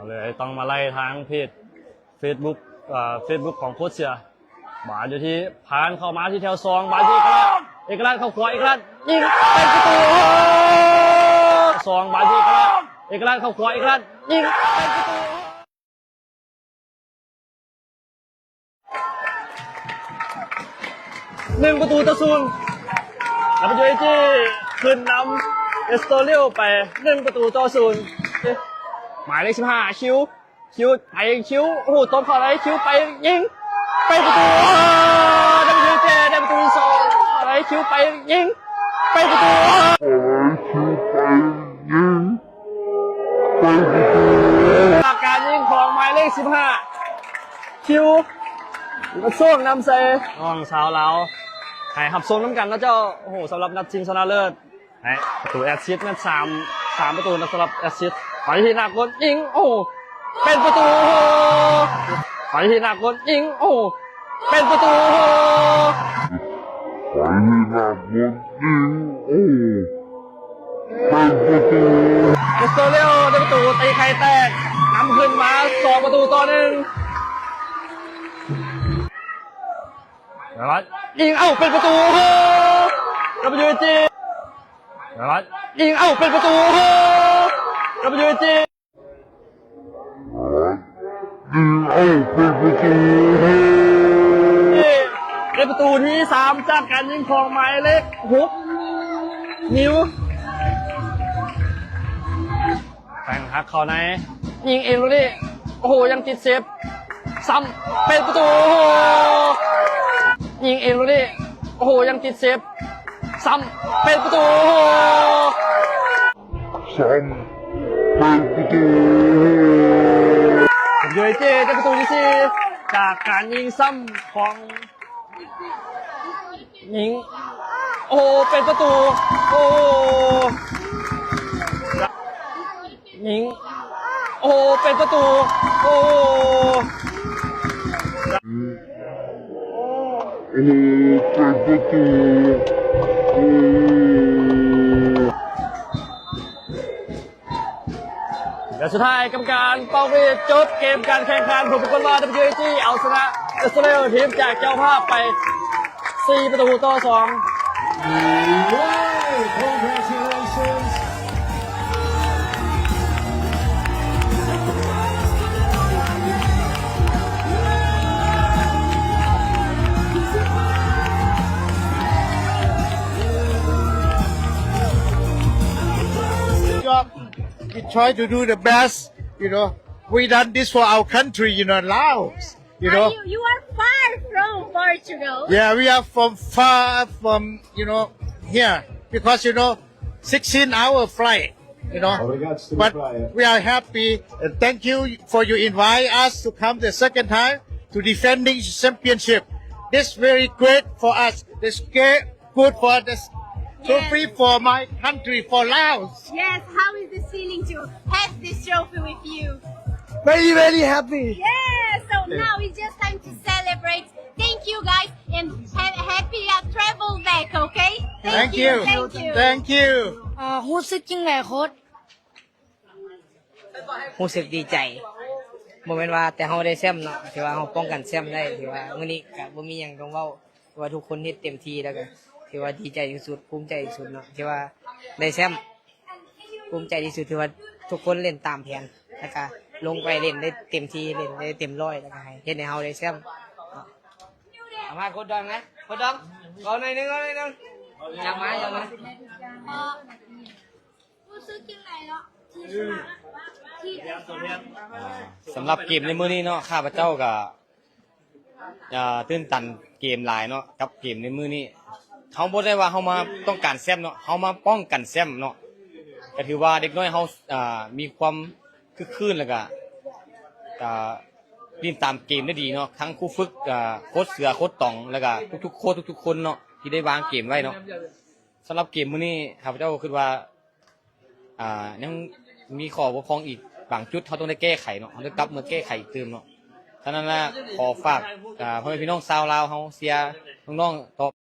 ເລີຍຕ້ອງມາໄລ່ທາງເພຈເຟສບຸກ ເອີ ເຟສບຸກຂອງໂຄດເສືອ. ບານຢູ່ທີ່ ຜ່ານເຂົ້າມາທີ່ແຖວສອງ ບານທີ່ເອກະລາດ ເອກະລາດເຂົ້າຂວາ ເອກະລາດຍິງ ເປັນປະຕູ ສອງ ບານທີ່ເອກະລາດ ເອກະລາດເຂົ້າຂວາ ເອກະລາດຍິງ ເປັນປະຕູ. ໜຶ່ງປະຕູຕໍ່ສູນ ແລ້ວ WAG ຂຶ້ນນຳ Estoril ໄປ ໜຶ່ງປະຕູຕໍ່ສູນ. ໝາຍເລກສິບຫ້າ ຄິວ ຄິວໄປ ຄິວ ໂອ້ໂຫ ຕົບເຂົ້າໄດ້ ຄິວໄປຍິງ ເປັນປະຕູ WAG ໄດ້ປະຕູທີສອງ ເຂົ້າໄດ້ ຄິວໄປຍິງ ເປັນປະຕູ. ຈາກການຍິງຂອງໝາຍເລກສິບຫ້າ ຄິວ ສວງ ນຳໄຊ ນ້ອງຊາວລາວ ໃຫ້ຮັບຊົມນຳກັນເນາະເຈົ້າ. ໂອ້ໂຫ ສຳລັບນັດຊິງຊະນະເລີດ ໃຫ້ປະຕູແອັດຊິດແມ່ນສາມ ສາມປະຕູນະ ສຳລັບແອັດຊິດ ໄປທີ່ໜ້າກົນຍິງ ໂອ້ໂຫ ເປັນປະຕູ ໂອ້ໂຫ ໄປທີ່ໜ້າກົນຍິງ ໂອ້ໂຫ ເປັນປະຕູ ໂອ້ໂຫ ໄປທີ່ໜ້າກົນຍິງ ໂອ້ໂຫ ເປັນປະຕູ. Estoril ໄດ້ປະຕູ ຕີໄຂ່ແຕກ ນຳຂຶ້ນມາສອງປະຕູຕໍ່ໜຶ່ງ. ຍິງ ເອົ້າ ເປັນປະຕູ ໂອ້ໂຫ WAG ຍິງ ເອົ້າ ເປັນປະຕູ ໂອ້ໂຫ WAG ຍິງ ເອົ້າ ເປັນປະຕູ ໂອ້ໂຫ ເປັນປະຕູທີສາມ ຈາກການຍິງຂອງໝາຍເລກຫົກ ນິວ ແຕ່ງຫັກເຂົ້າໃນ ຍິງເອງລູກນີ້ ໂອ້ໂຫ ຍັງຕິດເຊຟ ຊ້ຳ ເປັນປະຕູ ໂອ້ໂຫ ຍິງເອງລູກນີ້ ໂອ້ໂຫ ຍັງຕິດເຊຟ ຊ້ຳ ເປັນປະຕູ ໂອ້ໂຫ ຊ້ຳ ເປັນປະຕູ ໂອ້ໂຫ WAG ໄດ້ປະຕູທີສີ່ ຈາກການຍິງຊ້ຳຂອງ ຍິງ ໂອ້ໂຫ ເປັນປະຕູ ໂອ້ໂຫ ຍິງ ໂອ້ໂຫ ເປັນປະຕູ ໂອ້ໂຫ ໂອ້ໂຫ ເປັນປະຕູ ໂອ້ໂຫ. ແລະ ສຸດທ້າຍກຳມະການເປົ່າຫວີດຈົບເກມການແຂ່ງຂັນ ຜົນປາກົດວ່າ WAG ເອົາຊະນະ Estoril ທີມຈາກເຈົ້າພາບໄປ ສີ່ປະຕູຕໍ່ສອງ. Wow! Congratulations! Good job. We try to do the best, you know. We done this for our country, you know, Laos, you know. Are you, you are far from Portugal. Yeah, we are from far from, you know, here because, you know, sixteen hour flight, you know. But we are happy and thank you for you invite us to come the second time to defending championship. This very great for us. This great good for the trophy for my country, for Laos. Yes, how is this feeling to have this trophy with you? Very, very happy. Yes, so now it's just time to celebrate. Thank you, guys, and ha-, happy, uh, travel back, okay? Thank you. Thank you. Thank you. ເອີ ຮູ້ສຶກຈັ່ງໃດໂຄດ? ຮູ້ສຶກດີໃຈ ບໍ່ແມ່ນວ່າແຕ່ເຮົາໄດ້ແຊ້ມເນາະ ຖືວ່າເຮົາປ້ອງກັນແຊ້ມໄດ້ ຖືວ່າມື້ນີ້ກະບໍ່ມີຫຍັງຕ້ອງເວົ້າ ຖືວ່າທຸກຄົນເຮັດເຕັມທີ່ ແລ້ວກະຖືວ່າດີໃຈທີ່ສຸດ ພູມໃຈທີ່ສຸດເນາະ ທີ່ວ່າໄດ້ແຊ້ມ ພູມໃຈທີ່ສຸດ ຖືວ່າທຸກຄົນຫຼິ້ນຕາມແຜນ ແລ້ວກະລົງໄປຫຼິ້ນໄດ້ເຕັມທີ່ ຫຼິ້ນໄດ້ເຕັມຮ້ອຍ ແລ້ວກະໃຫ້ ເຮັດໃຫ້ເຮົາໄດ້ແຊ້ມເນາະ. ສຳພາດໂຄດດອງນະ ໂຄດດອງ ເວົ້າໜ້ອຍໜຶ່ງ ເວົ້າໜ້ອຍໜຶ່ງ ຢາກມາ ຢາກມາ. ຮູ້ສຶກຈັ່ງໃດເນາະ ທີ່ຊະນະ ທີ່ ສຳລັບເກມໃນມື້ນີ້ເນາະ ຂ້າພະເຈົ້າກະ ອ່າ ຕື່ນຕັນເກມຫຼາຍເນາະ ກັບເກມໃນມື້ນີ້ ເຮົາບໍ່ໄດ້ວ່າເຮົາມາຕ້ອງການແຊ້ມເນາະ ເຮົາມາປ້ອງກັນແຊ້ມເນາະ ກະຖືວ່າເດັກນ້ອຍເຮົາ ອ່າ ມີຄວາມຄຶກຄື້ນ ແລ້ວກະ ອ່າ ຫຼິ້ນຕາມເກມໄດ້ດີເນາະ ທັງຄູຝຶກ ອ່າ ໂຄດເສືອ ໂຄດຕອງ ແລ້ວກະທຸກໆ ໂຄດທຸກໆຄົນເນາະ ທີ່ໄດ້ວາງເກມໄວ້ເນາະ. ສຳລັບເກມມື້ນີ້ ຂ້າພະເຈົ້າຄິດວ່າ ອ່າ ຍັງມີຂໍ້ບົກຜ່ອງອີກບາງຈຸດ ເຮົາຕ້ອງໄດ້ແກ້ໄຂເນາະ ເຮົາຕ້ອງກັບມາແກ້ໄຂອີກຕື່ມເນາະ. ສະນັ້ນລະ ຂໍຝາກ ອ່າ ພໍ່ແມ່ພີ່ນ້ອງຊາວລາວເຮົາເຊຍນ້ອງໆຕໍ່.